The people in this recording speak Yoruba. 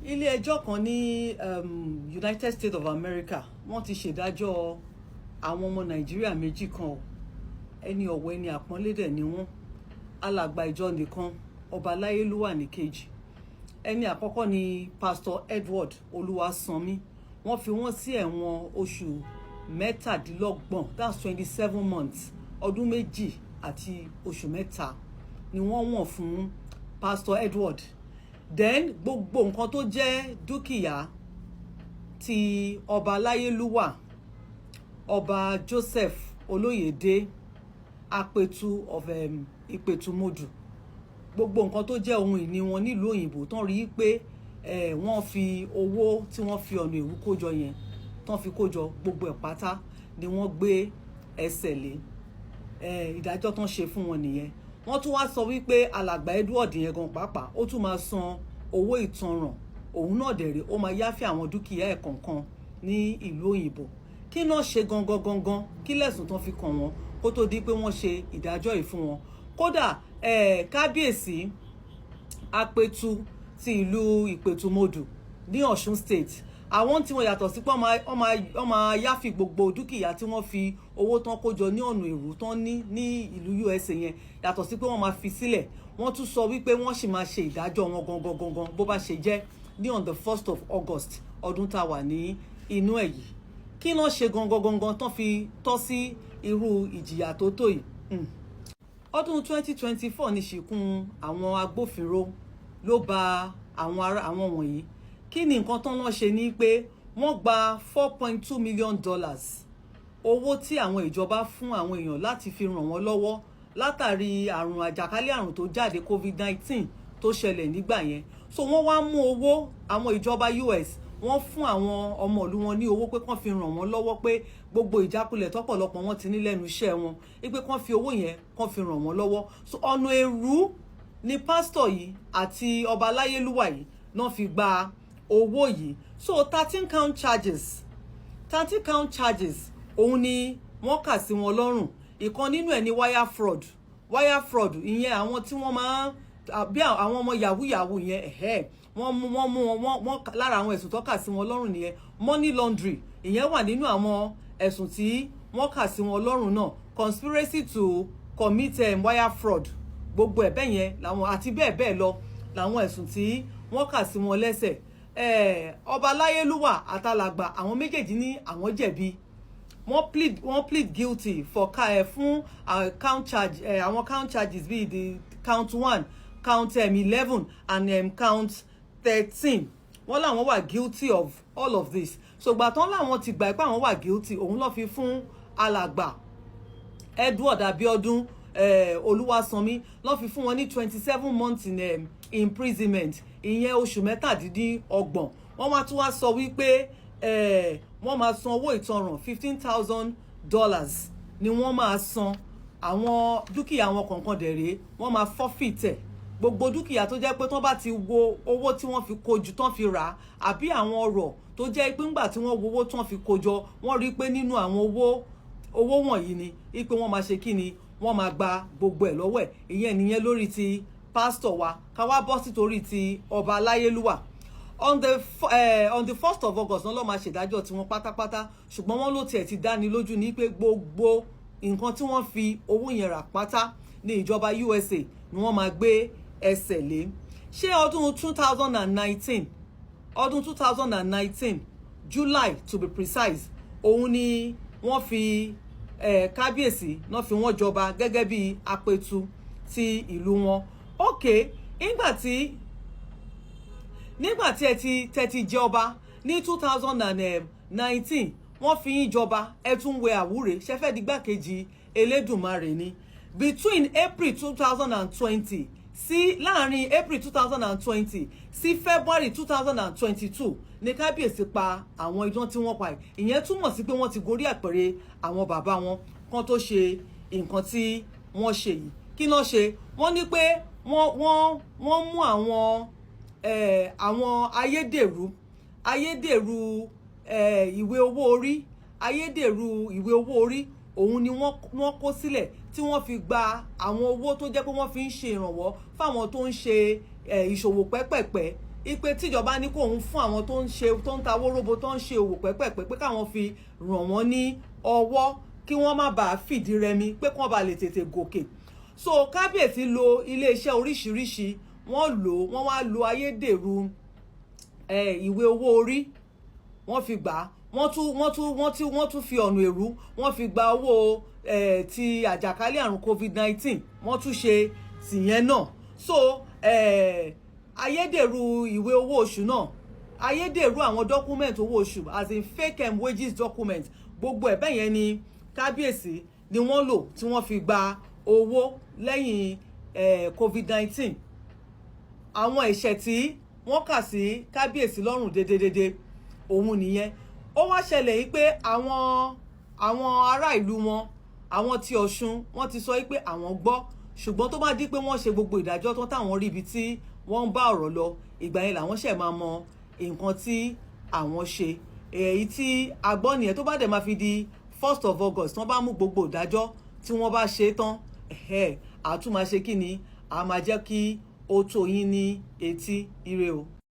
Ilé ẹjọ́ kan ní United States of America, wọ́n ti ṣèdájọ́ àwọn ọmọ Nàìjíríà méjì kan o. Ẹni ọ̀wọ̀, ẹni àpọ́nlé dẹ̀ ni wọ́n. Alàgbà ìjọ nìkan, ọba aláyélúwà ní kejì. Ẹni àkọ́kọ́ ni Pastor Edward Olúwasanmi. Wọ́n fi wọ́n sí ẹ̀wọ̀n oṣù 27, that's 27 months. Ọdún 2 àti oṣù 3 ni wọ́n wọ̀n fún Pastor Edward. Then gbogbo nǹkan tó jẹ́ dúkìá ti ọba aláyélúwà, Ọba Joseph Olóyèdè Apẹ̀tù of Ìpẹ̀tùmọdù, gbogbo nǹkan tó jẹ́ ohun ìní wọn nílùú òyìnbó tán, rí i pé wọ́n fi owó tí wọ́n fi ọ̀nà èrú kójọ yẹn tán fi kójọ, gbogbo ẹ̀ pátá ni wọ́n gbé ẹsẹ̀ lé. Ìdájọ́ tán ṣe fún wọn nìyẹn. Wọ́n tún wá sọ wípé alàgbà Edward yẹn gan pàápàá, ó tún máa san owó ìtanràn. Òun náà dẹ̀rẹ̀, ó máa yáfẹ́ àwọn dúkìá ẹ̀ kọ̀ọ̀kan ní ìlú òyìnbó. Kí náà ṣe gangan gangan? Kí lẹ̀sùn tán fi kàn wọ́n kó tó di pé wọ́n ṣe ìdájọ́ yìí fún wọn? Kódà kábíyèsí Apẹ̀tù ti ìlú Ìpẹ̀tùmọdù ní Ọ̀ṣun State, àwọn tí wọ́n yàtọ̀ sí pé wọ́n máa yáfi gbogbo dúkìá tí wọ́n fi owó tán kó jọ ní ọ̀nà èrú tán ní ní ìlú USA yẹn, yàtọ̀ sí pé wọ́n máa fi sílẹ̀, wọ́n tún sọ wípé wọ́n sì máa ṣe ìdájọ́ wọn gangan gangan bó bá ṣe jẹ́ ní on the 1st of August ọdún tá a wà ní inú ẹ̀ yìí. Kí náà ṣe gangan gangan tán fi tọ́ sí irú ìjìyà tó tó yìí? Ọdún 2024 ní ṣìkún àwọn agbófinró ló ba àwọn ará àwọn wọ̀nyí. Kí ni nǹkan tán wọ́n ṣe? Ni pé wọ́n gba $4.2 million, owó tí àwọn ìjọba fún àwọn èèyàn láti fi ràn wọ́n lọ́wọ́ látàrí àrùn àjàkálẹ̀ àrùn tó jáde, COVID-19, tó ṣẹlẹ̀ nígbà yẹn. So wọ́n wá mú owó àwọn ìjọba US, wọ́n fún àwọn ọmọ ìlú wọn ní owó pé kán fi ràn wọ́n lọ́wọ́, pé gbogbo ìjákulẹ̀ tọ́pọ̀lọpọ̀ wọn ti ní lẹ́nu iṣẹ́ wọn, wípé kán fi owó yẹn kán fi ràn wọ́n lọ́wọ́. So ọ̀nà èrú ni pásítọ̀ yìí àti ọba aláyélúwà yìí náà fi gba owó yìí. So 13 count charges, 13 count charges òun ni wọ́n kà sí wọn lọ́rùn. Ìkan nínú ẹ̀ ní wire fraud. Wire fraud ìyẹn, àwọn tí wọ́n máa bí àwọn ọmọ yahoo yahoo yẹn, ẹ̀hẹ́, wọ́n mú wọn wọ́n lára àwọn ẹ̀sùn tó kà sí wọn lọ́rùn nìyẹn. Money laundry, ìyẹn wà nínú àwọn ẹ̀sùn tí wọ́n kà sí wọn lọ́rùn náà. Conspiracy to commit wire fraud, gbogbo ẹ̀ bẹ́ẹ̀ yẹn làwọn àti bẹ́ẹ̀ bẹ́ẹ̀ lọ làwọn ẹ̀sùn tí wọ́n kà sí wọn lẹ́sẹ̀. Ọba láyélúwà àtàlàgbà, àwọn méjèèjì ní àwọn jẹ̀bi. Wọ́n plead guilty for fún count charge, àwọn count charges bíi the count one, count 11 and count 13. Wọ́n làwọn wà guilty of all of this. So gbà tán làwọn ti gbà pé àwọn wà guilty, òun ló fi fún alàgbà Edward Abiodun Olúwasanmi, ló fi fún wọn ní 27 months in imprisonment, ìyẹn oṣù 27. Wọ́n wá tún wá sọ wípé wọ́n máa san owó ìtanràn, $15,000 ni wọ́n máa san. Àwọn dúkìá wọn kọ̀ọ̀kan dẹ̀ rèé, wọ́n máa forfeit ẹ̀. Gbogbo dúkìá tó jẹ́ pé tán bá ti wo owó tí wọ́n fi kojú tán fi rà á, àbí àwọn ọrọ̀ tó jẹ́ pé ńgbà tí wọ́n wo owó tán fi kójọ, wọ́n rí pé nínú àwọn owó wọ̀nyí ni wípé wọ́n máa ṣe kí ni, wọ́n máa gba gbogbo ẹ̀ lọ́wọ́ ẹ̀. Ìyẹn nìyẹn lórí ti pásítọ̀ wa. Ká wá bọ́ sítorí ti ọba aláyélúwà. On the 1st of August náà ló máa ṣèdájọ́ tiwọn pátápátá. Ṣùgbọ́n wọ́n ló tiẹ̀ ti dáni lójú ní pé gbogbo nǹkan tí wọ́n fi owó yẹn rà pátá ní ìjọba USA ni wọ́n máa gbé ẹsẹ̀ lé. Ṣé ọdún 2019, ọdún 2019 July to be precise, òun ni wọ́n fi kábíyèsí náà fi wọ́n jọba gẹ́gẹ́ bí apẹ̀tù ti ìlú wọn. Ok, nígbà tí ẹ ti tẹ́ ti jẹ ọba ní 2019, wọ́n fi yín jọba, ẹ tún wẹ àwúre, ṣe fẹ́ di gbákejì Elédùmarè ni? Between April 2020 sí, láàrin April 2020 sí February 2022 ní kábíyèsí pa àwọn idán tí wọ́n pa yìí. Ìyẹn túmọ̀ sí pé wọ́n ti gorí àpèrè àwọn bàbá wọn kan tó ṣe nǹkan tí wọ́n ṣe yìí. Kí náà ṣe? Wọ́n ní pé wọ́n mú àwọn ayédèrú ìwé owó orí, ayédèrú ìwé owó orí òun ni wọ́n kó sílẹ̀ tí wọ́n fi gba àwọn owó tó jẹ́ pé wọ́n fi ń ṣe ìrànwọ́ fáwọn tó ń ṣe ìṣòwò pẹ́pẹ̀pẹ́. Ipe tíjọba ní kóun fún àwọn tó ń ṣe, tó ń ta wóróbo, tó ń ṣe òwò pẹ́pẹ́pẹ́, pé káwọn fi ràn wọ́n ní ọwọ́ kí wọ́n má bàa fìdí rẹmi, pé kí wọ́n bá lè tètè gòkè. So kábíyèsí lo iléeṣẹ́ oríṣiríṣi, wọ́n lò, wọ́n wá lo ayédèrú ìwé owó orí, wọ́n fi gbà á. Wọ́n tún fi ọ̀nà èrú, wọ́n fi gba owó ti àjàkálẹ̀ àrùn COVID-19, wọ́n tún ṣe tìyẹn náà. So ayédèrú ìwé owó oṣù náà, ayédèrú àwọn document owó oṣù, as in fake wages document, gbogbo ẹ̀ bẹ́ẹ̀ yẹn ni kábíyèsí ni wọ́n lò tí wọ́n fi gba owó lẹ́yìn COVID-19. Àwọn ẹ̀ṣẹ̀ tí wọ́n kà sí kábíyèsí lọ́rùn dédédédé òun nìyẹn. Ó wá ṣẹlẹ̀ yìí pé àwọn ará ìlú wọn, àwọn tí Ọ̀ṣun, wọ́n ti sọ yìí pé àwọn gbọ́, ṣùgbọ́n tó bá di pé wọ́n ṣe gbogbo ìdájọ́ tán, táwọn rí ibi tí wọ́n ń bá ọ̀rọ̀ lọ, ìgbà yẹn làwọn ṣẹ̀ máa mọ nǹkan tí àwọn ṣe. Èyí tí a gbọ́ nìyẹn. Tó bá dẹ̀ máa fi di 1st of August, tí wọ́n bá mú gbogbo ìdájọ́ tí wọ́n bá ṣe tán, àtún máa ṣe kí ni, a máa jẹ́ kí ó tó yín ní etí. Ire o.